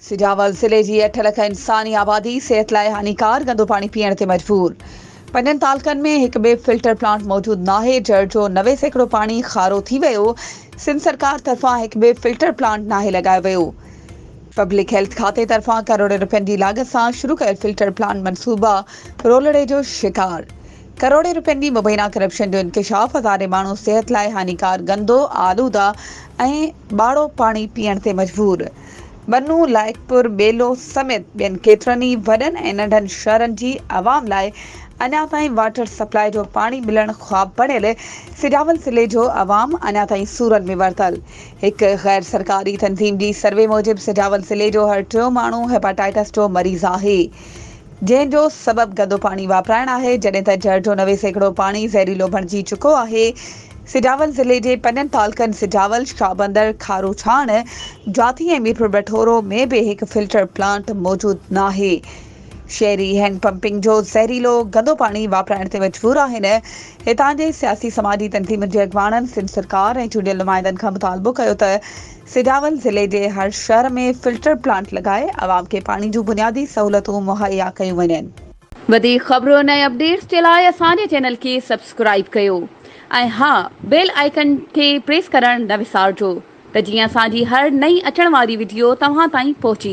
سجاول ضلعي جي اٺ لک انساني آبادي صحت لاء هاڃيڪار گندو پاڻي پيئڻ تي مجبور، پنجن تعلقن ۾ هڪ به فلٽر پلانٽ موجود ناهي، جر جو 90% پاڻي کارو ٿي ويو، سنڌ سرڪار طرفان هڪ به فلٽر پلانٽ ناهي لڳايو ويو، پبلڪ هيلٿ کاتي طرفان ڪروڙين رپين جي لاڳت سان شروع ڪيل فلٽر پلانٽ منصوبا رولڙي جو شڪار، ڪروڙين رپين جي مبينا ڪرپشن جو انڪشاف، هزارين ماڻهو صحت لاء هاڃيڪار گندو، آلوده ۽ ٻاڙو پاڻي پيئڻ تي مجبور. ٻنو، لائقپور، ٻيلو سميت ٻين ڪيترن ئي وڏن ۽ ننڍن شهرن جي عوام لاء اڃا تائين واٽر سپلاء جو پاڻي ملڻ خواب بڻيل، سجاول ضلعي جو عوام اڃا تائين سورن ۾ ورتل. هڪ غير سرڪاري تنظيم جي سروي موجب سجاول ضلعي جو هر ٽيون ماڻهو هيپاٽائٽس جو مريض آهي. جنهن جو سبب گندو پاڻي واپرائڻ آهي، جڏهن ته جر جو 90% پاڻي زهريلو بڻجي چڪو آهي. سجاول ضلعي جي پنجن تعلقن سجاول، شاهبندر، کاروڇاڻ، جاتي ۽ ميرپور بٺورو ۾ به هڪ فلٽر پلانٽ موجود ناهي. شهري هينڊ پمپنگ جو زهريلو گندو پاڻي واپرائڻ تي مجبور آهن. هتان جي سياسي سماجي تنظيمن جي اڳواڻن سنڌ سرڪار ۽ چونڊيل نمائندن کان مطالبو ڪيو ته سجاول ضلعي جي هر شهر ۾ فلٽر پلانٽ لڳائي عوام کي پاڻي جون بنيادي سهولتون مهيا ڪيون وڃن. وڌيڪ خبرن ۽ اپڊيٽس جي لاء اسان جي چينل کي سبسڪرائيب ڪيو ۽ ها بيل آئيڪن کي پريس ڪرڻ نه وسارجو ته جيئن اسان جي هر نئين اچڻ واري وڊيو توهان تائين پهچي.